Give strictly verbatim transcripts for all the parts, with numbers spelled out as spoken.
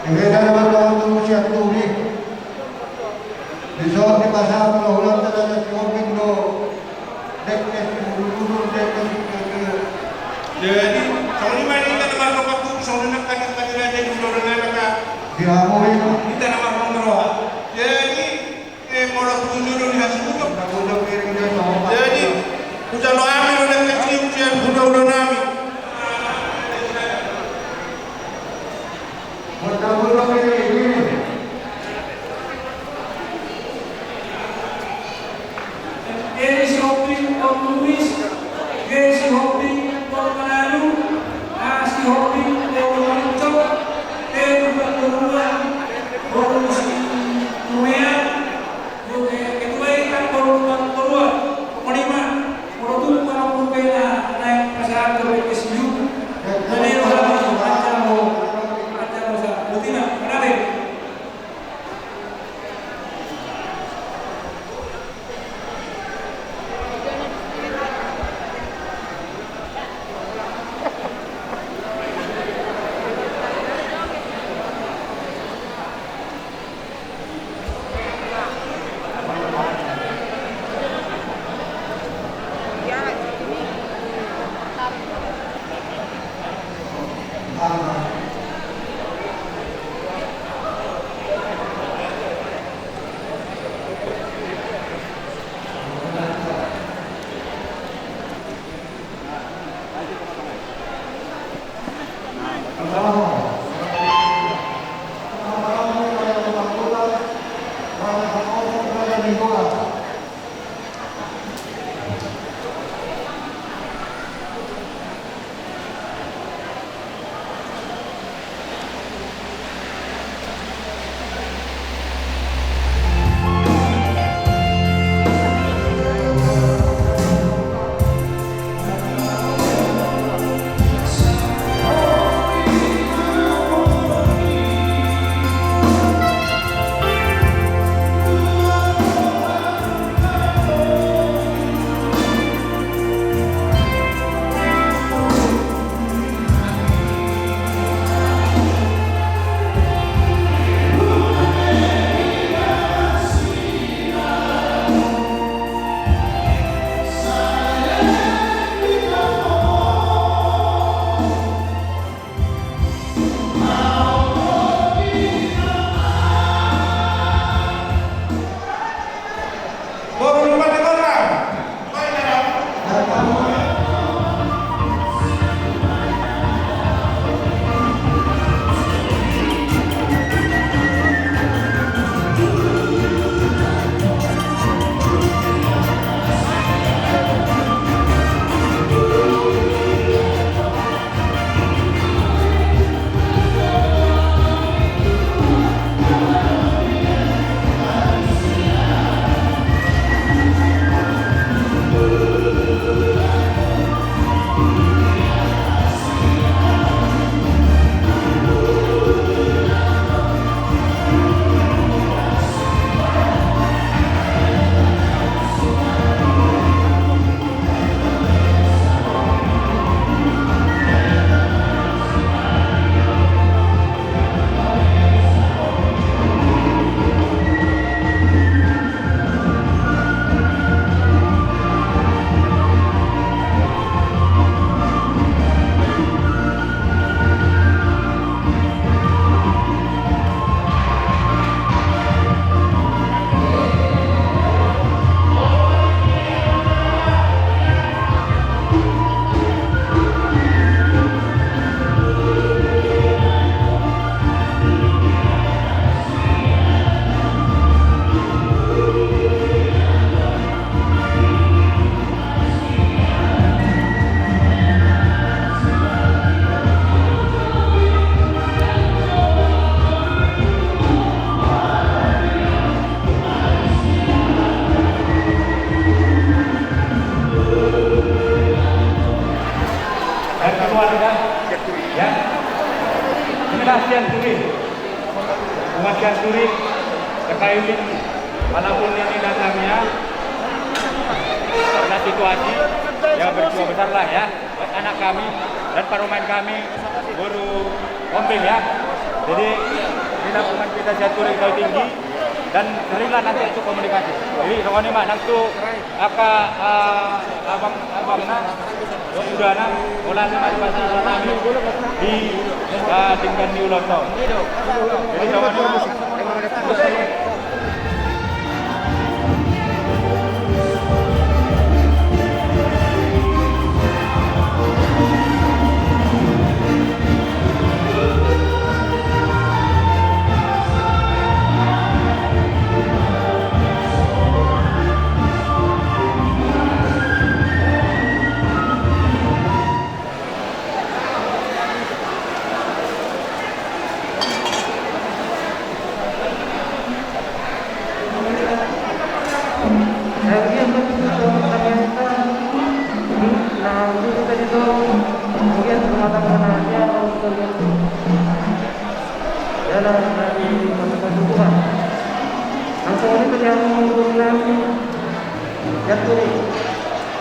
Ebe na marroha tu sian Turi. Dison dipasahat hulahulanta na si Hombing do. Dengke si Bulubudur, dengke si Keke. Jadi songon i ma hita na marroha tu, songon i ma hita na marroha tu. Di hamu i. Hita na marroha. Jadi Eh, molo tu jolo ni hasuhuton. Jadi hujalo hami do na kecil sian hulahula nami. Jadi si Hombing on tulis. Jadi si Hombing on manalu. Ah, si Hombing on mancok. Jadi bukan kedua. Baru si Numean. Ketua i kan baru nang kedua, pokokna i ma, molo tung molo pupena naeng pasahat tu B P C U, jadi roha ni acara ho, acara ho sa, butina, mana be? Juri, F I U ini, walaupun ini datangnya karena situasi, ya berjiwa besarlah ya buat anak kami dan parumaen kami, boru Omping ya. Jadi, ini dukungan kita Sianturi Kayu Tinggi dan seringlah nanti untuk komunikasi. Jadi, songon i ma nang tu angka, eh, abang, abangna, udana, bola lima di pasar kami di, eh, denggan ni ulos on. Jadi, songon i ma.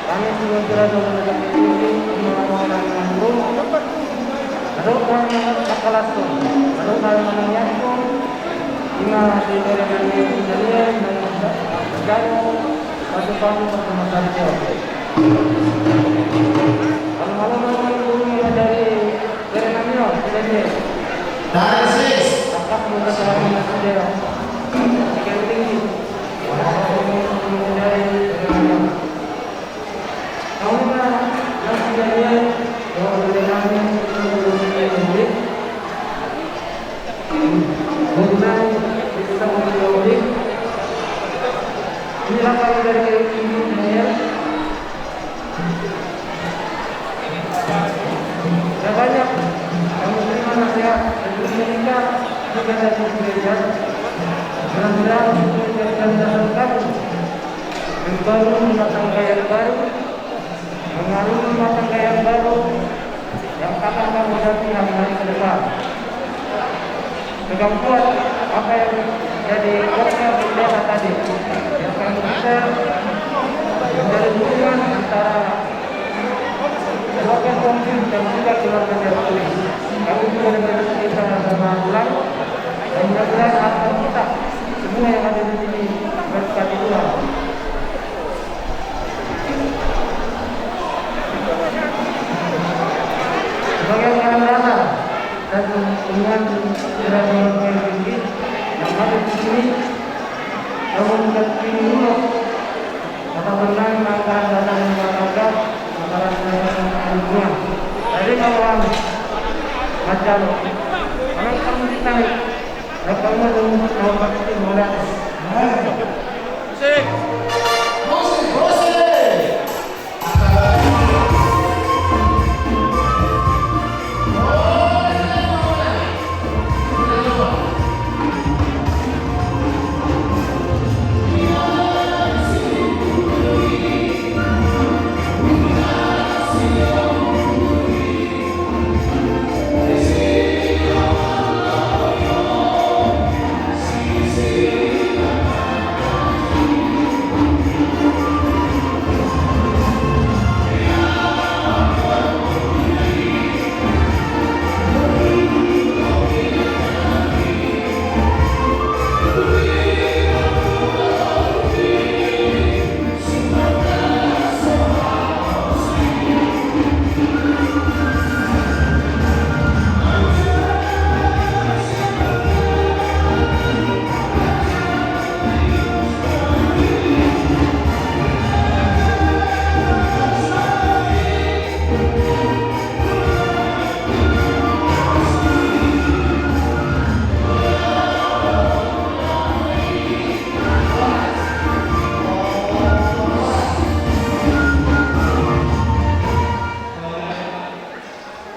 Kami semua sudah mengucapkan tinggi, mengucapkan tinggi. Adong hal yang tak kalah tu. Adong hal yang mengiaku. Ima di daerah kami sendiri, dan berjalan satu tahun bersama saja. Kalau malam-malam guru dari daerah kami, oh, sudah dia. Tarsis. Apak muka selama sudah. Ikan tinggi. Kalau malam-malam guru dari daerah kami. Mudah-mudahan sesuai dengan dasar kami. Membangun rumah tangga yang baru, membangun rumah tangga yang baru, yang akan kamu hadapi hari-hari ke depan. Pegang kuat apa yang jadi pokoknya bendera tadi, yang akan bisa menjadi hubungan antara keluarga Tompi dan juga keluarga Sianturi. Kami juga dengan kita sama ulang, dan mudah-mudahan harapan kita semua yang ada di sini berkati Tuhan. Sebagai anggaran dasar dan temuan sudah dilakukan tinggi yang ada di sini, namun tinggi dulu kata menang anggaran dasar rumah tangga, anggaran dasar rumah. Jadi kalau macam mana kamu ditarik? Musik. Musik, musik.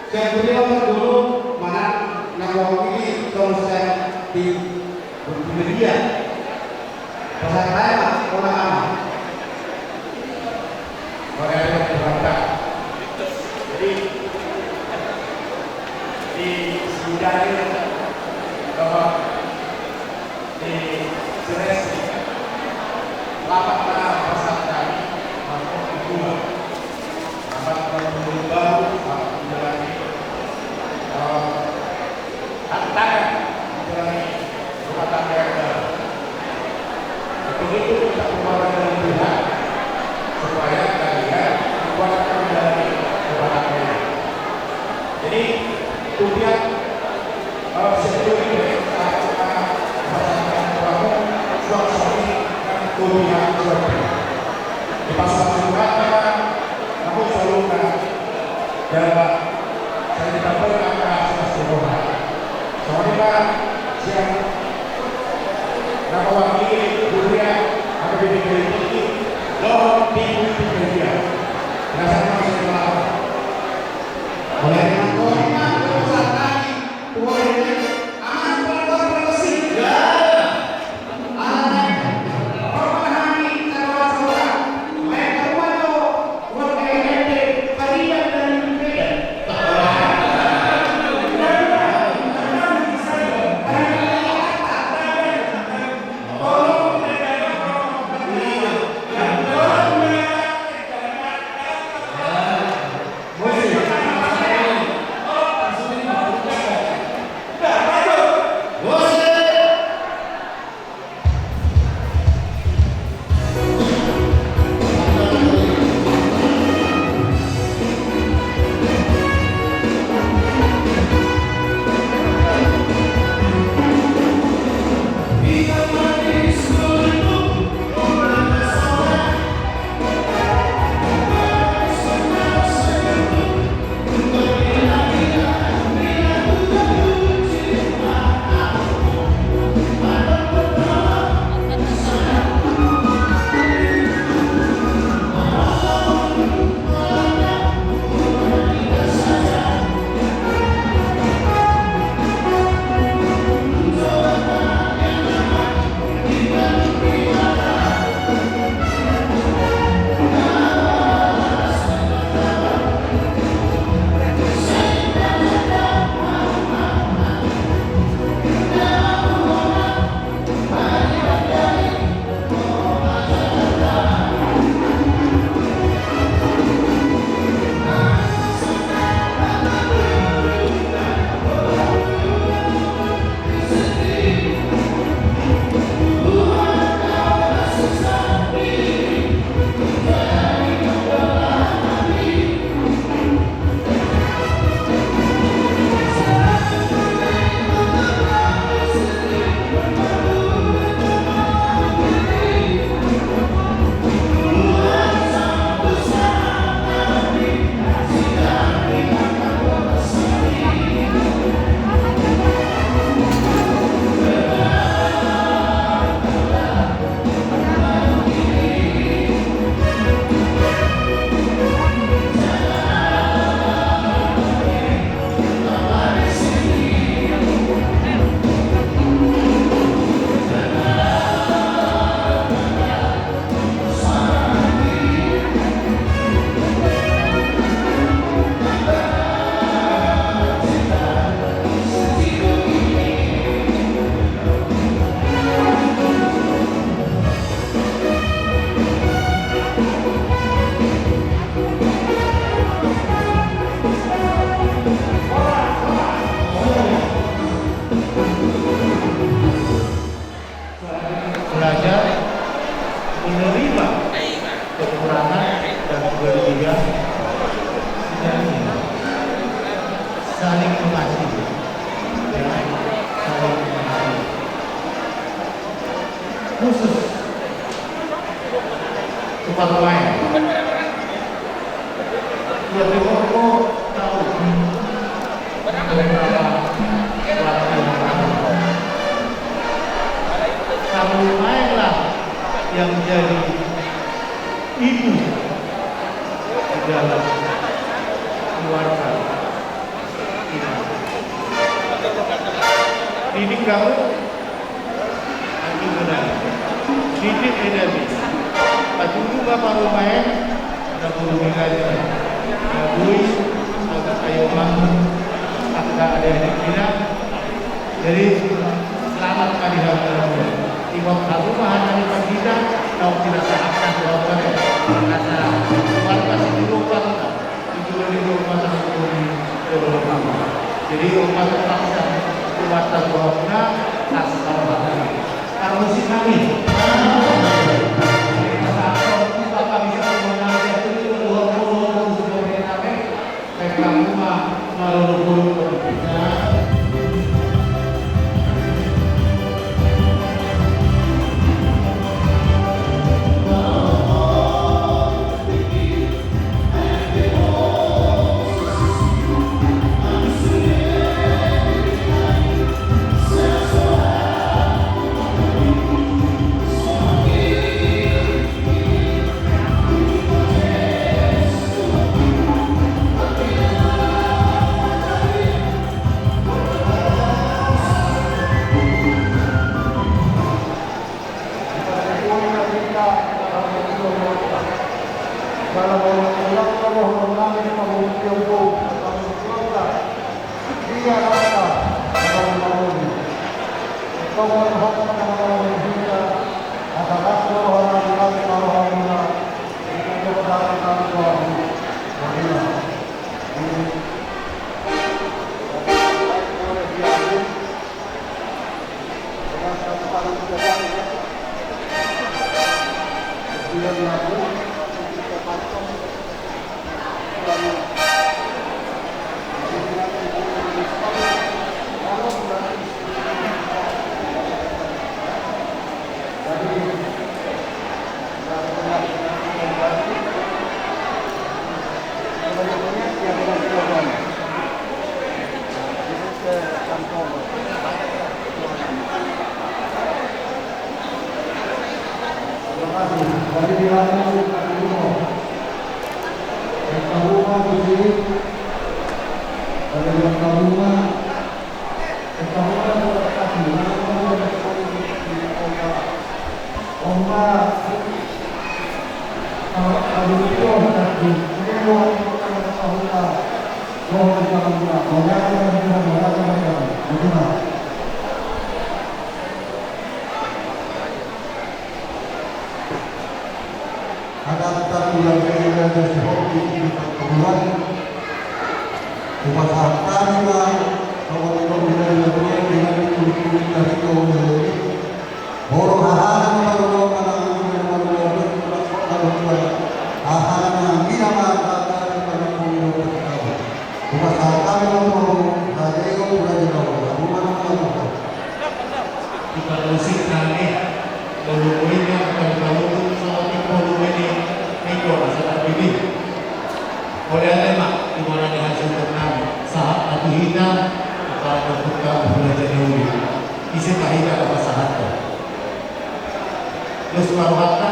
Sian kuliah dulu, mana na mewakili kawasan di Multimedia. Pasar Raya, Kota Lama. Kota Lama, Jakarta. Jadi, di sini bahwa Di Sulawesi, lapan na pasangan kami, masuk di dua. Lapan tahun baru, lapan menjalani, eh, tantangan menjalani rumah tangga yang baru. Untuk itu, kita berdoa dengan Tuhan, supaya kalian kuat menjalani rumah tangga ini. Jadi, tu pihak, eh, security, eh, masyarakat Lampung, suang soni, dan tu pihak suami. Di pasal sebuah, namun selalu kan, dan, eh, saya ditambah dengan keras, keras di rumah. Soalnya, Pak, siang, nama wakil, Surya, ada di P P T, lohot di P P T. Rasanya masih lama. Belajar menerima kekurangan dan kelebihan, dan saling mengasihi. Ya, saling mengasihi. Khusus tu parumaen. Ia pe ho tahu. Parumaenlah yang jadi ibu di dalam keluarga kita. Didik kamu. Atik ma na, didik ma na. Patujung ma parumaen na boi, na boi, angka ayo ma, angka adek-adek kita. Jadi, Selamat ma di hamu. Ingot hamu ma hata ni pandita, naung pinasahatna tu hamu, asa keluarga sitiruon ma. Itulah di rumah tangga kami, ya Allah. Jadi, rumah terpaksa, rumah tangga kami, asal hati. Kalau si kami, Hata tulang, hata sihompu di pertemuan. Hupasahat hami ma, kawan-kawan, dengan itu, dengan itu, dengan itu, Borok hahana ma, borok hahana ma, borok hahana ma, hahana ma, hahana ma, hahana ma. Hupasahat hami ma tu hamu, raja i, raja na uli, hamu ma na mangaturhon. Hupasahat hami, molo huingot, molo huingot, saotik molo huingot, niko rasa tarbini. Mauliate ma, di mana ni hasil ternami, sahat ma tu hita, para ketuka, raja na uli. Ise ma hita na pasahathon. Dos ma rohanta,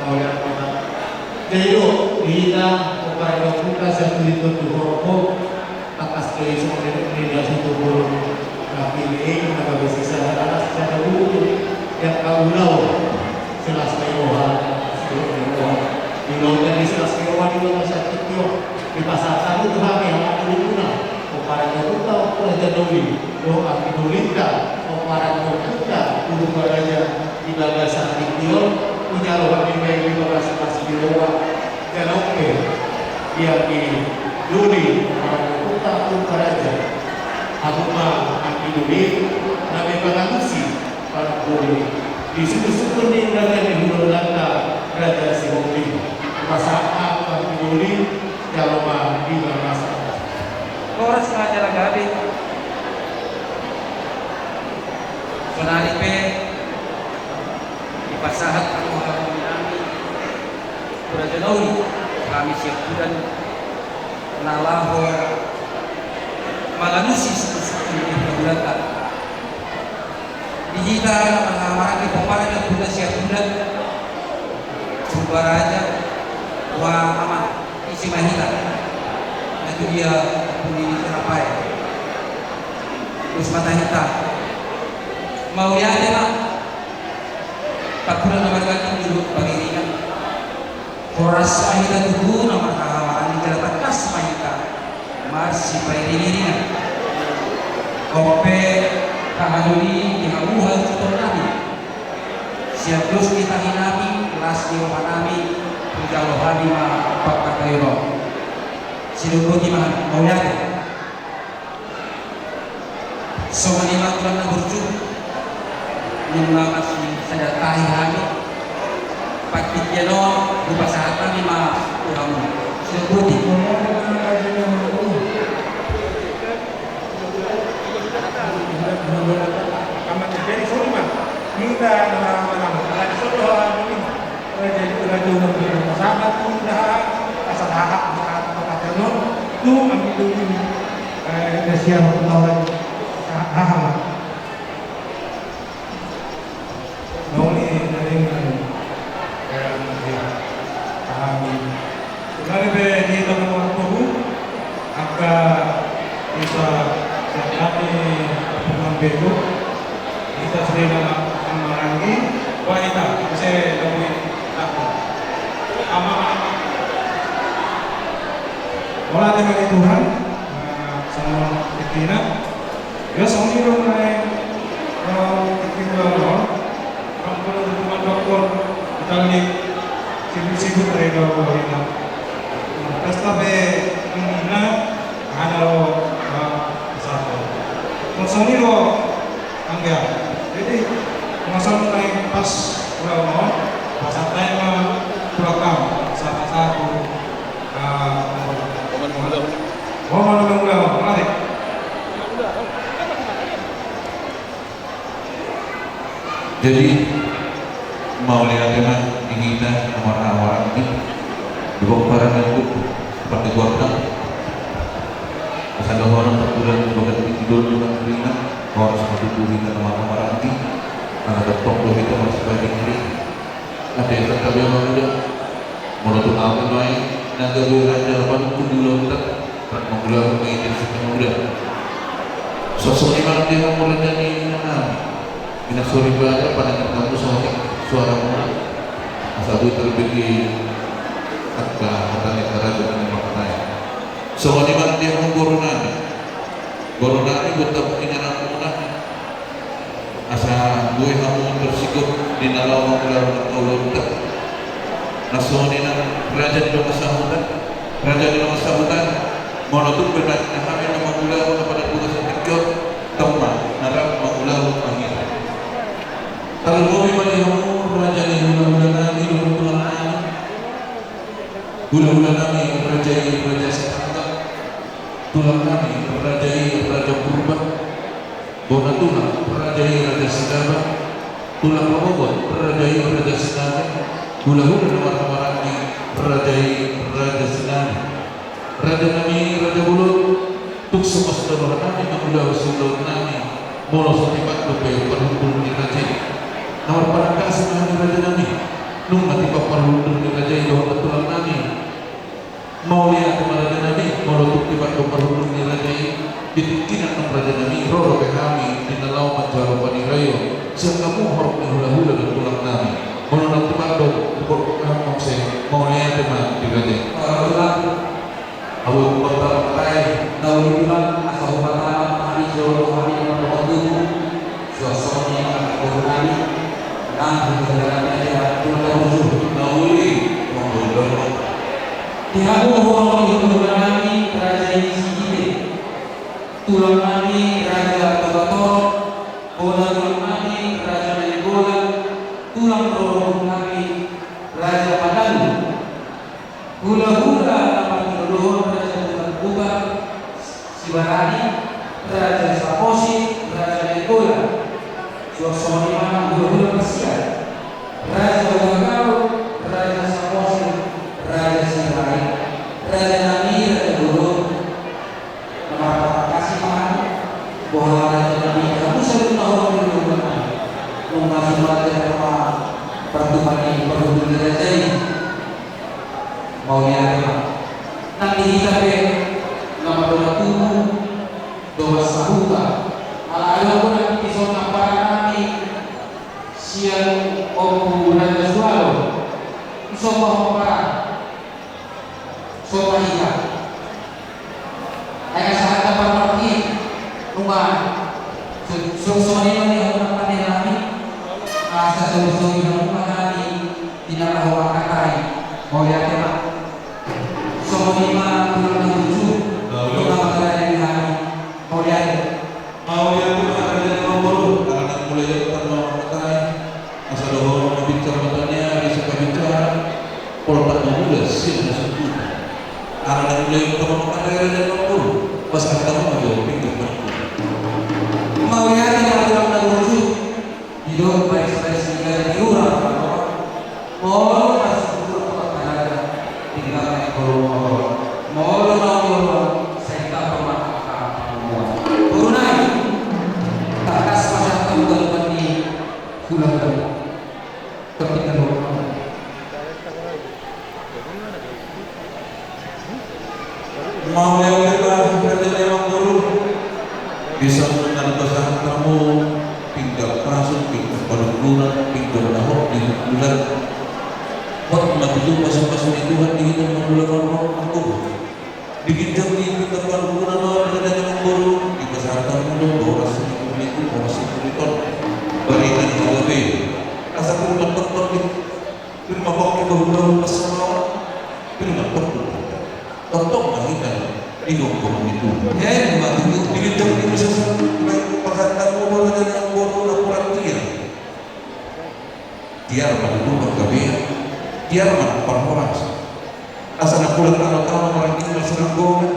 mauliate ma. Jadi do, di hita, pomparan ni ompunta, sian Tuhinta tu horbo, tangkas do i songon na nidok ni hasuhuton bolon. Tapi i, na gabe sisada anak, sisada buku, yang kau lau, silas ni roha, silas ni roha. Di ulaon ni silas ni roha, di ulaon sian tingki on. Dipasahat hamu tu hami, anak ni ompunta, pomparan ni ompunta, Ompu Raja na Uli, dohot anggi na ulinta, pomparan ni ompunta, Purba Raja, di bagasan tingki on, hujalo hami baen di bagasan las ni roha, jala on pe, di anggi na uli, pomparan ni ompunta, Purba Raja. Hamu ma anggi na uli, na mangalusi, Parpudi, di suhun-suhun ni raja ni hulahulanta, Raja Sihombing. Pasahat ma tu anggi na uli, jalo ma di bagasan. Horas ma jala gabe. Sonari pe dipasahat hamu hamu nami, Raja na Uli, hami Siapudan, na laho mangalusi suhun-suhun ni hulahulanta. Di hita na marhahamaranggi, pomparan ni ompunta Siapudan, Purba Raja, ua ama, ise ma hita? Na tu dia pudi ni Serapai. Dos ma tahinta. Mauliate ma. Tapulang na marganti di luhut pangiringan. Horas ma hita tutu na marhahamaranggi, jala tangkas ma hita marsipairing-iringan. On pe Tahadopi di hamu hasuhuton nami, sian dos ni tahi nami, las ni roha nami, hujalo hami ma pangkataion on. Sidok boti ma hami, mauliate. Songon i ma tulang na burju, nunga marsisada tahi hami, partingkian on hupasahat hami ma tu hamu. Sidok boti. Jadi songon i ma, ninna na manang, jadi songon i ma. Jadi raja nami, pasahat ma tu indaha, asa dahahak pasahat ma pasahat on tu ami dulu ni. Eh, na sian tahu lagi. Pasahat haha ma. Nauli na dengan, eh, ya. Amin. Saonari pe di tengah waktu, angka hita sian hami Amang Bego, hita sude na marhaha maranggi, ba hita muse na boi. Amang, mauliate ma di Tuhan, eh, songon tingkina. Ia songon i do naeng, eh, tingki ulaon on. Amang, molo di tingki on, hita na sibuk-sibuk, rega, rohina. Pesta pe ninna, aha na ro, eh, satu. Songon i do, anggia. Jadi, masa naeng pas ulaon on, pasahat ma tu amang, satu-satu. Eh, momo na mangulahon, mauliate. Jadi, mauliate ma di hita na marhaha maranggi, di bagasan parani, pandok, gondang. Asa dohonon partulan di bagasan tingki, dohot di bagasan rina, horas ma tutu hita na marhaha maranggi, ala tongtong do hita marsipainganan. Ate, ate, ate, ate, ate. Molo tu hami nuaeng na gabe raja panungkun di ulaonta, rap mangulahon ma hita sian na mangulahon. Songon i ma di hamu raja ni inanami, inang soripada, panangianonmu saotik suaramuna, asa boi tarbege angka hata ni harajaon ni Amanta i. Songon i ma di hamu boru nami, boru nami, boru nami, inanamuna, asa boi hamu tarsingkop di na laho mangulahon angka ulaonta. Na songon i nang raja ni dongan sahuta, raja ni dongan sahuta, molo tung pe na hami na mangulahon na pada tugas na tingki on, tong ma na rap mangulahon ma hita. Tarlumobi ma di hamu raja ni hulahula nami dohot tulang nami. Hulahula nami raja i Raja Sinaga, tulang nami raja i Raja Purba, bona tulang raja i Raja Sinaba, tulang rogogon raja i Raja Sinaga, hulahula na marhaha maranggi raja i Raja Sinaga. Raja nami Raja Bolon, tung so pos do roha nami mangulahon siulaon nami, molo so tipak dope parhundul ni raja i. Na marparangkasi ma hami raja nami, nunga tipak parhundul ni raja i dohot tulang nami. Mauliate ma raja nami, molo tung tipak do parhundul ni raja i, di tingki on raja nami, ro dope hami di na laho manjalo paniraion sian hamu horong ni hulahula dohot tulang nami. Molo naung tipak do, huboan hamu muse, mauliate ma di raja i. Abu bakar matai, na uli tulang, asa hupasahat ma hami jolo hami na mardongan tubu. Suang songon i ma angka boru nami, nang hulahula nami, ate, tulang na burju. Na uli, molo di hamu horong ni hulahula nami raja i Sihite, tulang nami raja Togator, bona tulang nami raja Nainggolan, tulang rorobot nami raja Padalu. Hulahula na martinodohon raja Bukan-bukan, Sibarani, raja Saposi, raja Nainggolan. Suang songon i ma hulahula parsian, raja Hutagaol, raja Saposi, raja Sibarani, raja nami raja Bolon. Na marparangkasi ma hami, boha raja nami hamu saluhutna horong ni hulahula nami. Nunga sumada ma partupa ni parhundul ni raja i. Mauliate ma. Nang di hita pe na mardongan tubu, dongan sahuta. Ala adong do nang dison na parani sian Ompu Raja Sualo. Dison ma ho parani. Sopa hita. Ai asa hata parmarti nunga so, Songon i ma di hamu na panenahi, asa songon i hamu ma hami di na laho mangkatai. Mauliate ma. Songon i ma tulang na burju, tulang na panenahi. Mauliate. Mauliate ma raja ni amangboru, ala naeng mulai on tarlumobi mangkatai. Asa dohonon ma binsar mata ni ari, asa pabinsar. Pola tak mamuda sian na sungkutan. Ala naeng mulai on tarlumobi mangkatai raja ni amangboru. Pasahat hamu ma jo pinggan. Mauliate ma tulang na burju. Didok baris-baris ni gajah di urang. Molo na sungkutan tu angka raja, tinggal naik kolom molo. Molo na molo, sai tamba ma angka pamomuan. Boru nami, tangkas ma sahat tu ganupan ni hula-hula. Tapi terus. Mauliate ma raja ni amangboru. Di son na dipasahat hamu pinggan pasu, pinggan panungkunan, pinggan na hot di bulan. Hot ma tutu pasu-pasu ni Tuhan di hita mangula marhot mangkubur. Di ginjang ni pinggan panungkunan on raja ni amangboru, dipasahat hamu do boras ni kulit, boras ni kulit on. Barita ni hagabe. Asa pir mantoktok di, pir mantoktok di bahul-bahul pasahat, pir mantoktok. Tongtong ma hita di gomgom ni Tuhan. Emma tutu. Di ginjang ni muse, pasahat hamu do raja ni amangboru napuran tiar. Tiar ma tutu panggabean, tiar ma parhorasan. Asa napuran tano-tano maranggi marsinanggonan.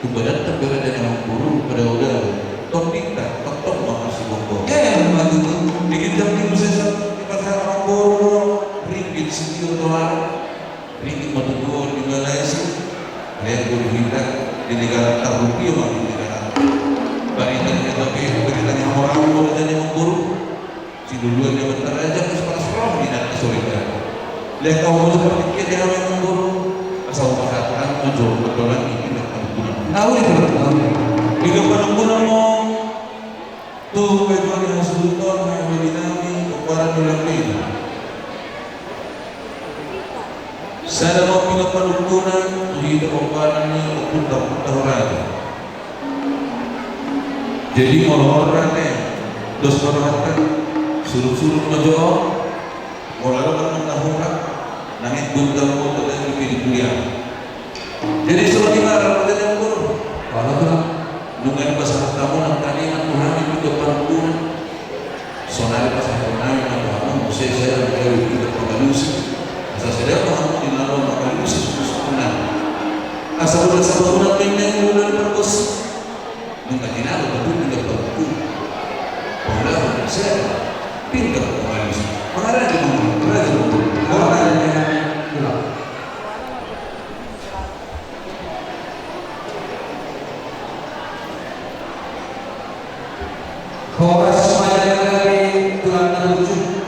Tu badan tamba raja ni amangboru, padao-dao. Tondinta, tongtong ma marsigomgoman. Emma tutu. Di ginjang ni muse, dipasahat amangboru, ringgit sitio toar. Ringgit ma tutu on di Malaysia. Lean do di hita, di negara tarrupia ma di negara. Barita ni hagabe, barita ni hamoraon do raja ni amangboru. Siluluan ni amanta raja, pas panas roh ni nang na so ringgit. Lean hamu ma jo partingkian di hami amangboru. Asa hupasahat hamu ma jo patolan ni pinggan panungkunan. Au di pinggan panungkunan. Pinggan panungkunan ma. Tu pinggan ni hasuhuton, haha ni nami, pomparan ni Lambeda. Sada ma pinggan panungkunan tu hita pomparan ni ompunta, Ompunta Huragan. Jadi molo on rade dos ma rohanta, surut-surut ma jo on. Molo adong na hurang, nangkin gundang ma on, tadang di pidi kuliah. Jadi songon i ma raja ni amangboru. Nunga dipasahat hamu nang tadi ma tu hami pinggan panungkunan. Sonari pasahaton nami ma tu hamu muse sada gabe pinggan pangalusi. Asa sada ma hamu di na laho mangalusi suku-suku nami. Asa ula sabangunan ma inna i, ula di pargonsi. Nunga jinalo ma tutu pinggan panungkunan. Paulahon sada pinggan pangalusi. Mangarade ma raja ni amangboru. Horas ma jala gabe tulang na burju.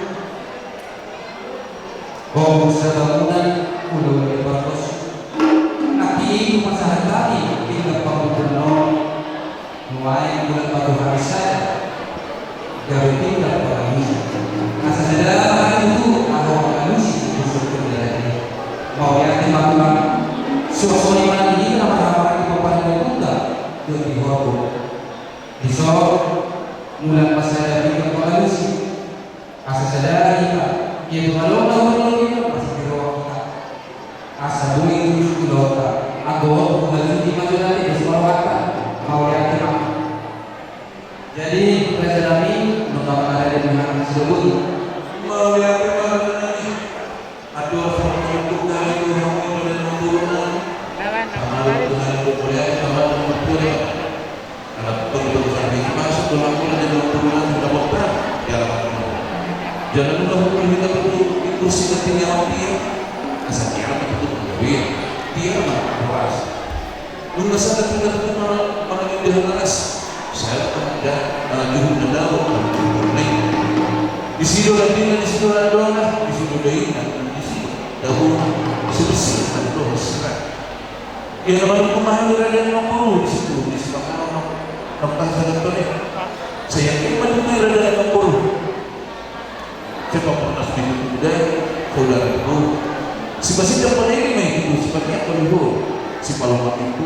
Gomgom sabangunan, ula di pargonsi. Nangkin hupasahat hami pinggan panungkunan on. Nuaeng bulan batu hari saja. Gabe pinggan pangalusi. Asa sada ma tutu ahu mangalusi suku-suku nami. Mauliate ma tulang. Suang songon i ma di hita na marhahamaranggi pomparan ni ompunta dohot di horbo. Di son, mulak ma sada pinggan pangalusi. Asa sada hita, ia tu malong na hurang di na masih di roha hita. Asa boi tu suku dohot anggo on, hasuhuti ma jo nami, dos ma rohanta. Mauliate ma. Jadi raja nami, nunga mangarade ma hami sidobut. Mauliate ma raja nami. Aduh, assalamualaikum warahmatullahi wabarakatuh. Assalamualaikum warahmatullahi wabarakatuh. Ala tong tong sampe masuk dalam bulan yang belum bulan sudah bokta. Ya Allah. Jangan lupa hukum kita perlu kursi penting yang dia. Asal dia apa itu dia. Dia mah keras. Nunga sada tulang na manang indahan na las. Sada na juhut na dao. Disi do landingan, disi do landona, disi do dainang, disi do dabuhon, disi do sirang, disi do sirang. Ia na manungkun ma hami raja ni amangboru disi tu, disi panganon. Nang tangsa dan tone. Saya yakin ma tutu raja ni amangboru. Sepak pernah di muda, saudara itu. Si Basida pada ini mah itu, sifatnya apa dulu? Si Palembang itu.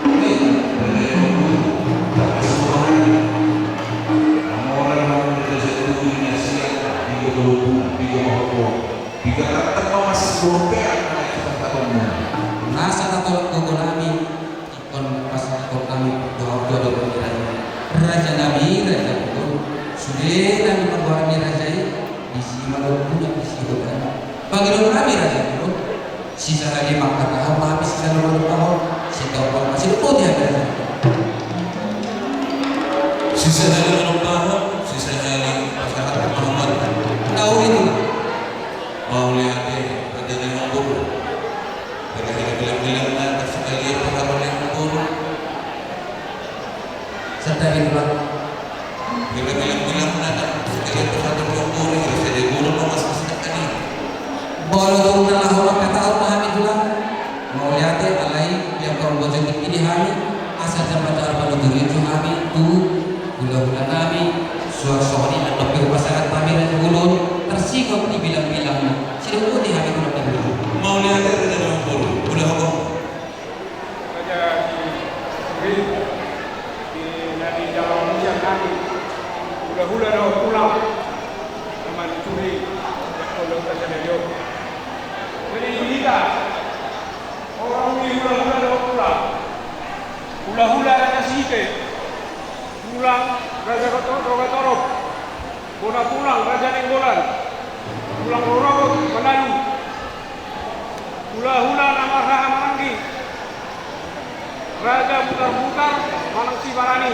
Nasa tatolap gogo nami, ingkon pasahathon nami dohot dohot ni raja. Raja nami, raja bolon, sude nami margoar ni raja i, disi ma lombu na disi hotana. Pangidoan nami raja bolon, sisahali mangkatahon ma hami sisahali mangkatahon, sitaon ma sidok poti hami raja. Sisahali mangkatahon, sisahali pasahat ma hami. Tahu itu. Mauliate, raja ni mangkulu. Hira-hira bilang-bilang na, tak sekalian pasahat ni mangkulu. Serta itulah. Hira-hira bilang-bilang na, tak sekalian pasahat ni mangkulu. Hira saja guru, mas, mas, sekali. Molo tung na laho mangkatahon ma hami tulang. Mauliate alai, ia parombojon tingki di hami, asa jambar-jambar panuturion tu hami, tu hula-hula nami, suang songon i, andok pe hupasahat hami raja bolon, tarsingot di bilang-bilangna, sidok poti hami tulang di bolon. Mauliate raja ni mangkulu, hula-hula. Raja di, di, di, na di dalam manusia nami, hula-hula. Tulang Raja Rogatorop, bona tulang Raja Nainggolan, tulang rorobot Manalu, hulahula na marhaha maranggi, Raja Butarbutar manang Sibarani,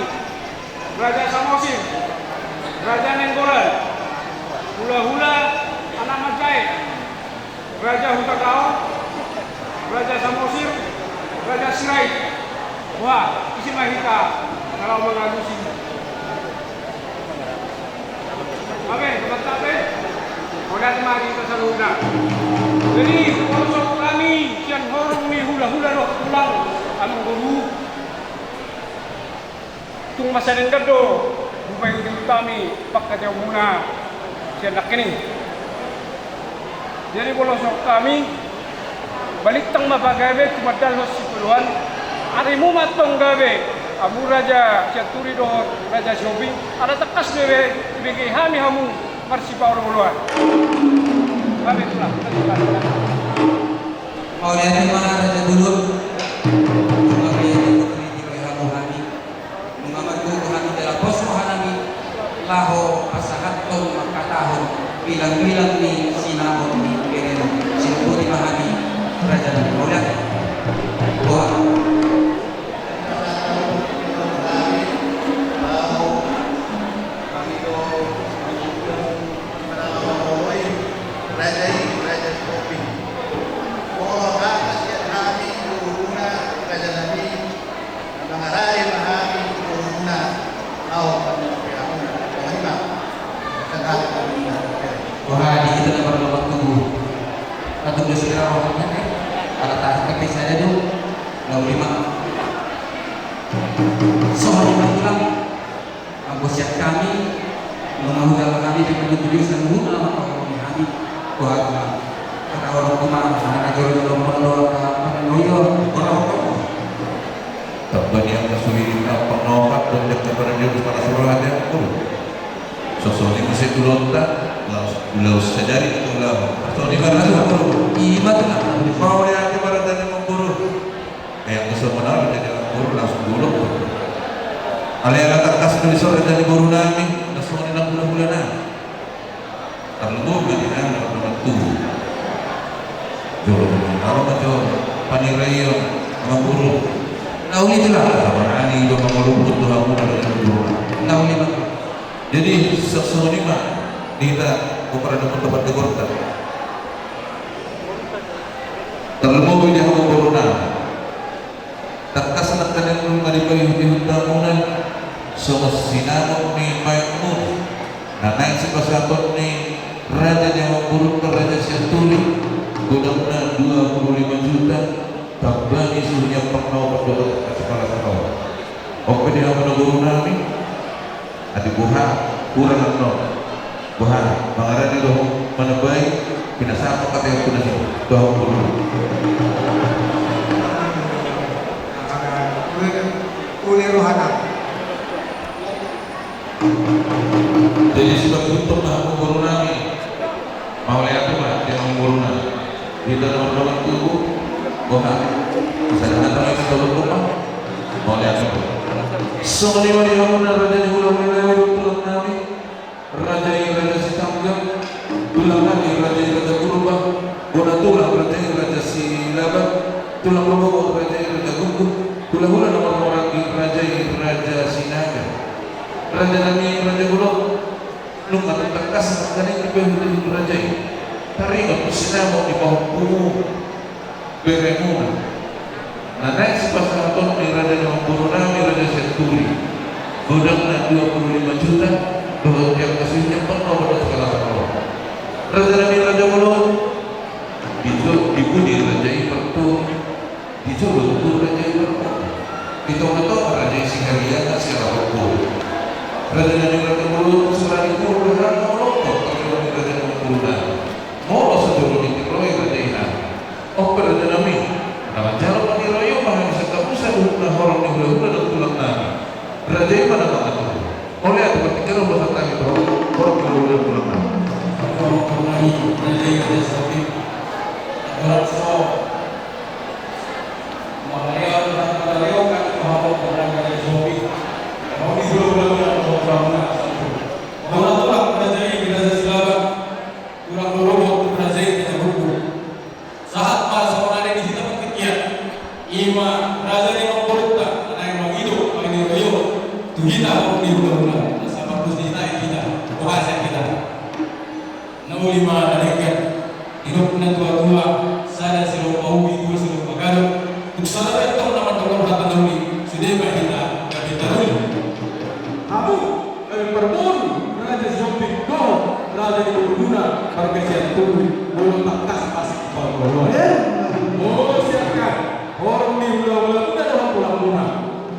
Raja Samosir, Raja Nainggolan, hulahula anak manjae, Raja Hutagaon, Raja Samosir, Raja Sirait. Wah, ise ma hita na laho mangalusi. Abe, mantap be. Oda mari kita saluhutna. Jadi, poso hami sian horong ni hulahula dohot tulang, amangboru. Tung masa denggan do hupaihutihut hami pangkataion muna sian nangkin i. Jadi molo songon hami, balintang ma pagabe tumandalhon sipuluan, arimu ma antong gabe, hamu Raja Sianturi dohot Raja Sihombing, ala tangkas do be ibege hami hamu marsipaolooloan. Gabe tulang. Mauliate ma Raja Gullut. Mauliate ma, hamu hami. Nunga margogo hami jala pos rohanami laho pasahathon mangkatahon bilangbilang ni sinamot ni beremu. Sinumput i ma hami, rajanami, mauliate. Boha. Raja i, Raja Sihombing. Molo hata sian hami, guruna, rajanami, mangarade ma hami, guruna, au, panjang piamu, panglima. Tengah panglima. Wah, di kita na parlo waktu. Satu dua segera rohana, eh. Ala tahan, tapi saya tu, lalu lima. Soal lima tulang. Anggo sian hami, nunga hujaha hami, di penunjuk saluhutna ma, hami, hami. Wah, kata orang tua, mana jolo jolo mondo, apa, mana noyo, orang tua. Tabbani angka suhirina, pangaopat, dan jaka pada dia, para suruh aja, oh. Sosoni masih tulonta, laus, laus sajari, laus. Sosoni karena itu, oh. Ima tuh, mauliate ma raja ni amangboru. Eh, anggo songon au jadi amangboru langsung dolok. Alai ala tangkas do dison raja ni borunami, na songon i nang hulahula nami. Tarlumobi ma di nami na martubu. Jolo tu nami, au ma jo paniraion amangboru. Na uli tulang. Sabarani do mangoloput tu hamu na raja ni borunami. Na uli ma. Jadi songon i ma di hita, boha paradaton, tempat degorta. Tarlumobi di hamu borunami. Tangkas nangkaning nunga dipaihutihut hamuna songon sinamot ni maenmuna na naeng sipasahaton ni raja ni amangborunta Raja Sianturi, godangna dua puluh lima juta, tambani suhi ni ampang na opat dohot angka sipala sahau. On pe di hamuna borunami. Ate boha, hurang annon. Boha, mangarade do ho, manambai, pinasahat ma hata i tu na so, tu hamu borunami. Uli rohana. Jadi, sudah tutup lah hamu borunami. Mauliate ma di hamu borunami. Hita na mardongan tubu. Boha. Sada hata ma hita tolu tupa. Mauliate ma. Songon i ma di hamuna raja ni hulahula nami dohot tulang nami. Raja i Raja Sitanggang. Tulang nami Raja i Raja Purba. Bona tulang Raja i Raja Silaba. Tulang rorobot Raja i Raja Guguk. Hulahula na marhahamaranggi Raja i Raja Sinaga. Rajanami Raja Gullut. Nunga tangkas nangkaning dipaihutihut raja i. Taringot sinamot ni pahompu beremuna. Na naeng sipasahaton ni raja ni amangborunami Raja Sianturi. Godangna dua puluh lima juta, dohot angka suhi ni ampang na opat dohot sipala sahau. Rajanami Raja Gullut. Di jo-, di pudi raja i partogi. Di jolo tutu raja i marboru. Di tongatonga raja i sihariana sian amangboru. Rajanami Raja Gullut, sora ni boru dohot na molo tong, tong raja ni amangborunami. Molo sajolo ni tingki ro i raja i nami. On pe rajanami, na manjalo paniraion ma hami sangkapusa dohot na horong ni hulahula dohot tulang nami. Raja i ma na mangatur. Mauliate, partingkian ma hata hami tu horong ni hulahula dohot tulang nami. Raja i, raja i, raja i. Mauliate, mauliate. Mauliate ma raja i, raja Silaban. Tulang ni Rorobot, raja i, raja Bukbuk. Sahat ma songon na di hita partingkian. I ma raja ni amangborunta, na naeng mangido, mangido tu hita, horong ni hulahula. Asa mardos di hita, hita. Boha sian hita. Na uli ma na denggan, didok natuatua, sada silompa ubi, dua silompa gadok, tung sada be antong na mandok hata na uli, sude ma hita gabe taruli. Hamu, eh, parboru, raja Sihombing dohot raja ni borumuna, marga Sianturi, molo tangkas masuk di parboruon. Molo siangkangan, horong ni hulahulamuna dohot tulangmuna.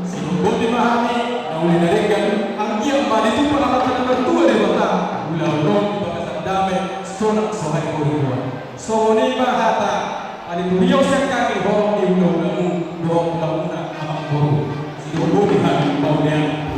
Sidohonon ma hami, na uli na denggan, anggiat ma ditupa hata na martua Debata, ulaon on di bagasan dame, sonang so haihuruon. Songon i ma hata, na ditupa sian hami horong ni hulahulamu, dohot tulangmuna amangboru. Sidohonon ma hami, mauliate.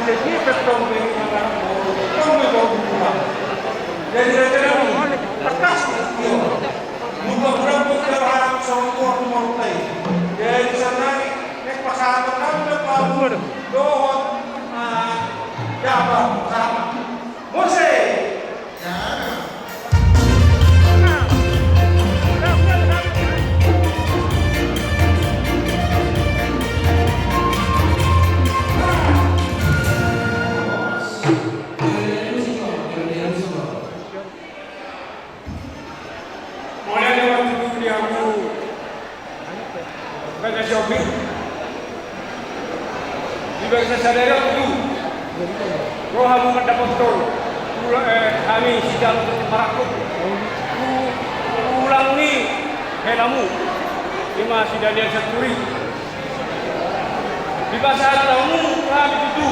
Jadi, petong be ni mana, petong be bau bunga. Jadi, raja nami, tangkas, iyo. Buka bulan buka harap songgor mortai. Jadi, sanai, nek pasahaton nami be bau dohot, ah, jabar sama. Mose! Mauliate ma tutu di hamu Raja Sihombing. Di bagasan sadari on tutu ro hamu mandapothon ula-, eh, hami sijalo marangkup tu tulang ni helamu, i ma si Daniel Sianturi. Dipasahat hamu tu hami tutu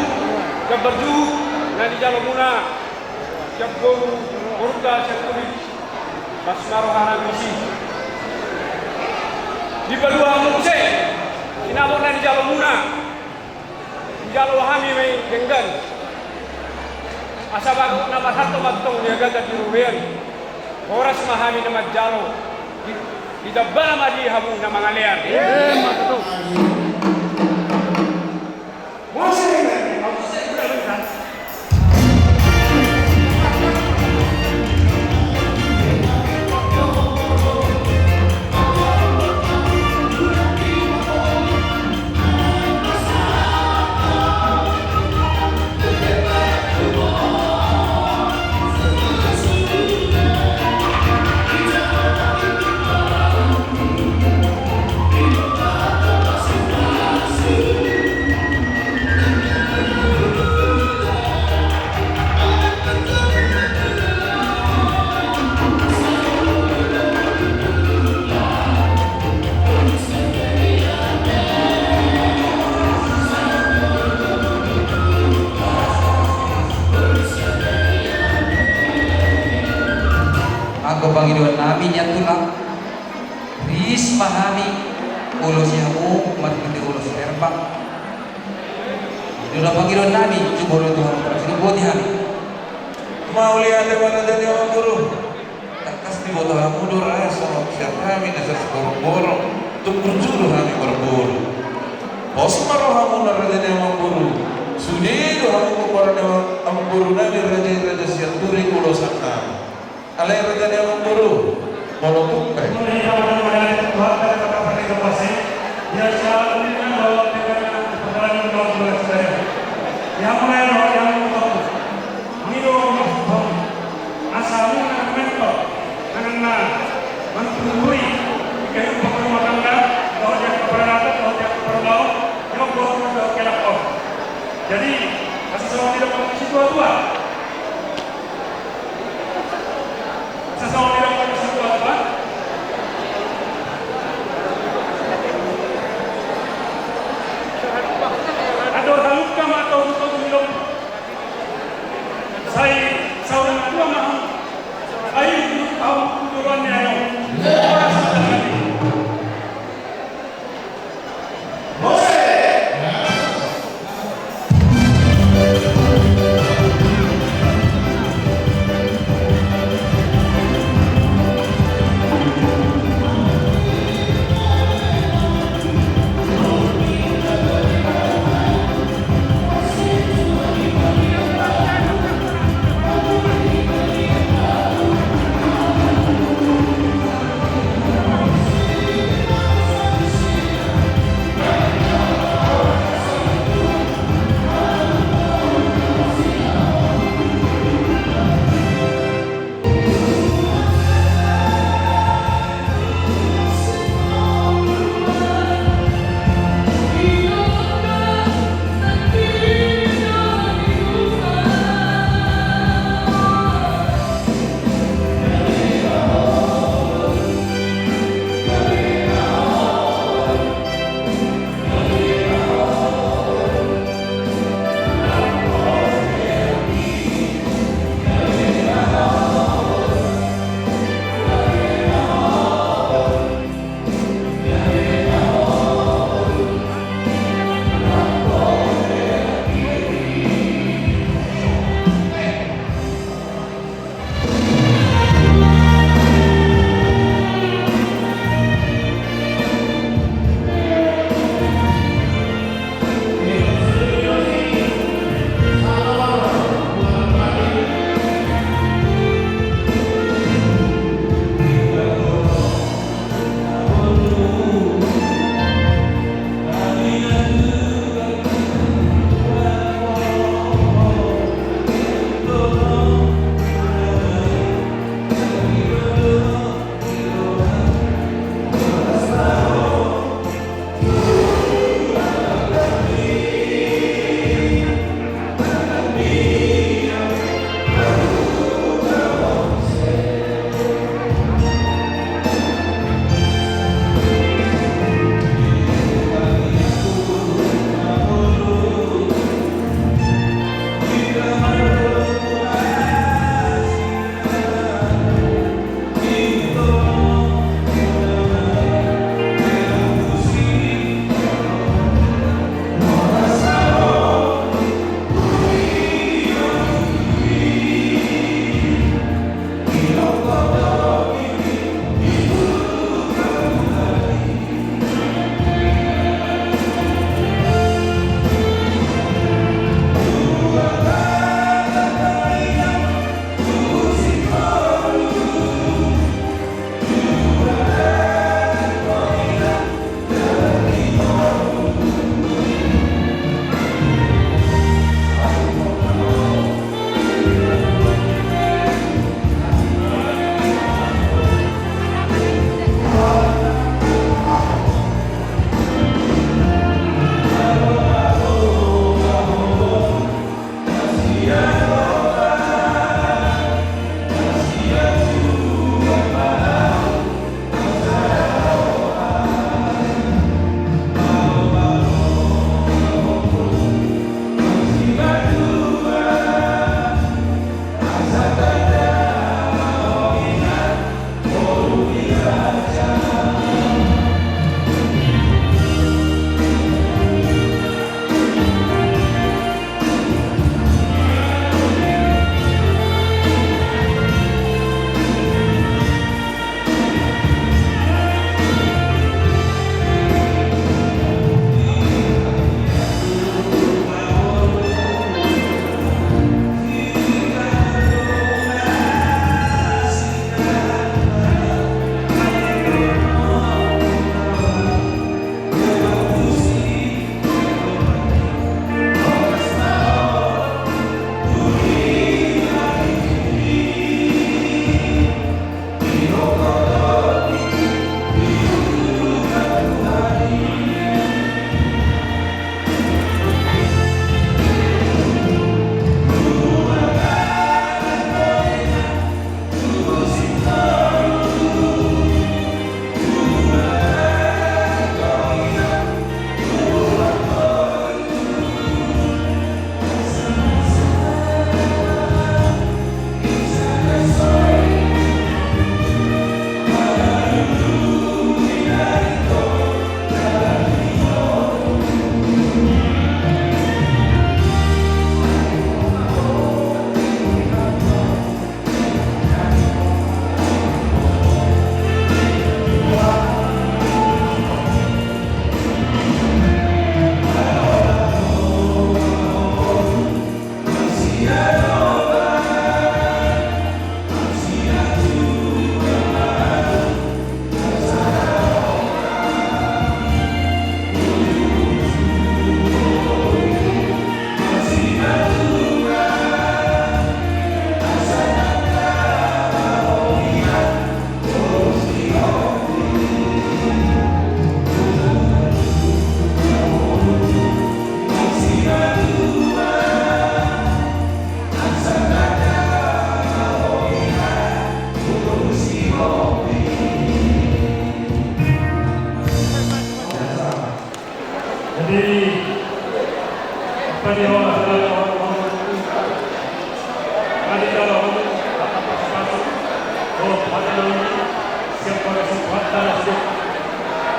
gambar juhut na nijalomuna sian boru, borunta Sianturi. Las ma rohana disi. Dipalua hamu muse sinamot na nijalomuna. Dijalo hami ma i denggan. Asa bagot na marhalto ma tong di hagagat di robean. Horas ma hami na manjalo. Di-, ditambana ma di hamu na mangalean. Emma tutu. Anggo pangidoan nami nian tulang, ris ma hami ulos i hamu marhite ulos herbak. I do na pangidoan nami, jumolo tu hamu, parsidohot hami. Mauliate ma raja ni amangboru. Tangkas diboto hamu do raja songon sian hami na sian Siborongborong, tung burju do hami marboru. Pos ma rohamuna raja ni amangboru. Sude do hamu pomparan ni amangboru nami raja i, Raja Sianturi, ulosan nami. Alai raja ni amangboru, molo tung pe. Mangido maksud hamu asa hamu na mentor, na manungkuri di kehidupan rumah tangga, dohot di angka paradaton, dohot di angka parulaon, di angka paradaton, dohot di angka parulaon. Jadi, asa songon didok ni situa-tua. Asa songon didok ni situa-tua. Andor halumpang ma togu-togu ni lombu. Sai saur matua ma hamu. Ai, au tu joloan ni aek on. Horas ma hami. Mose!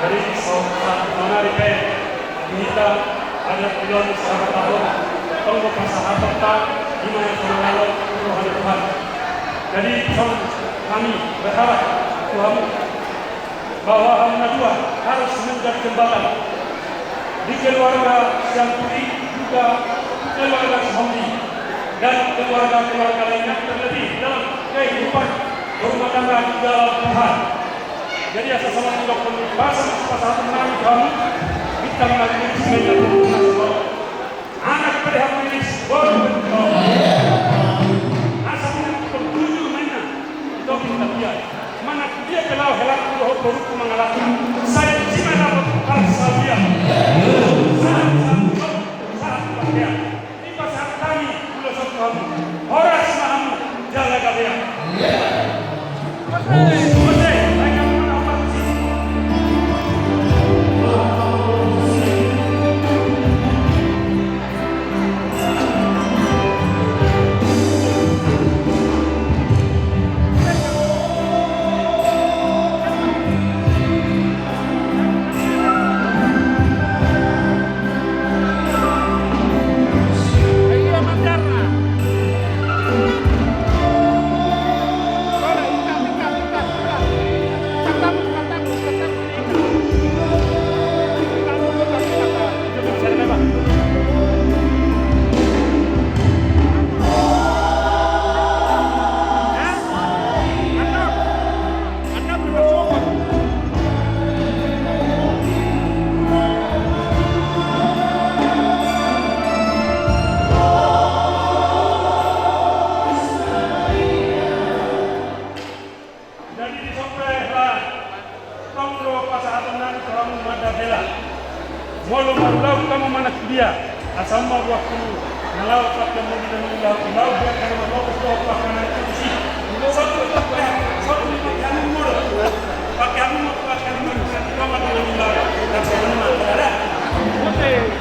Jadi, so, sa-, sonari pe, di hita, adat pilon, sahabat tahun, tong do pasahatonta, di mana sonalalo, Tuhan, Tuhan. Jadi, son, kami berharap, Tuhan, bahwa hamu na dua harus menjadi jembatan di keluarga Sianturi, juga keluarga Sihombing, dan keluarga-keluarga lainnya, terlebih dalam kehidupan berumah tangga di dalam Tuhan. Jadi, asa songon i do kami pasahat, pasahat nami tu hamu, bintang nami di sini. Anak peleha pilis, boru bentuk. Asa punya pukul tujuh mainnya. Itu kita lihat. Mana dia ke laut, helat, udah boru ku mangalahkan. Saya cina dapat harus dia. Sahat, sahat, sahat, pakai. Di pasar tani, udah satu kamu. Horas mahamu, jaga gabean. Jadi, di son pe, lah, tong do pasahaton nami tu hamu, mada hela. Molo marulaon hamu manang dia, asa ma buat hamu na laho pakai mobil na laho, laho biar hamu marlopos dohot pakai na itu di sini. Satu pakai, satu pakai hamu molo. Pakai hamu, pakai hamu, pakai hamu, pakai hamu, pakai hamu.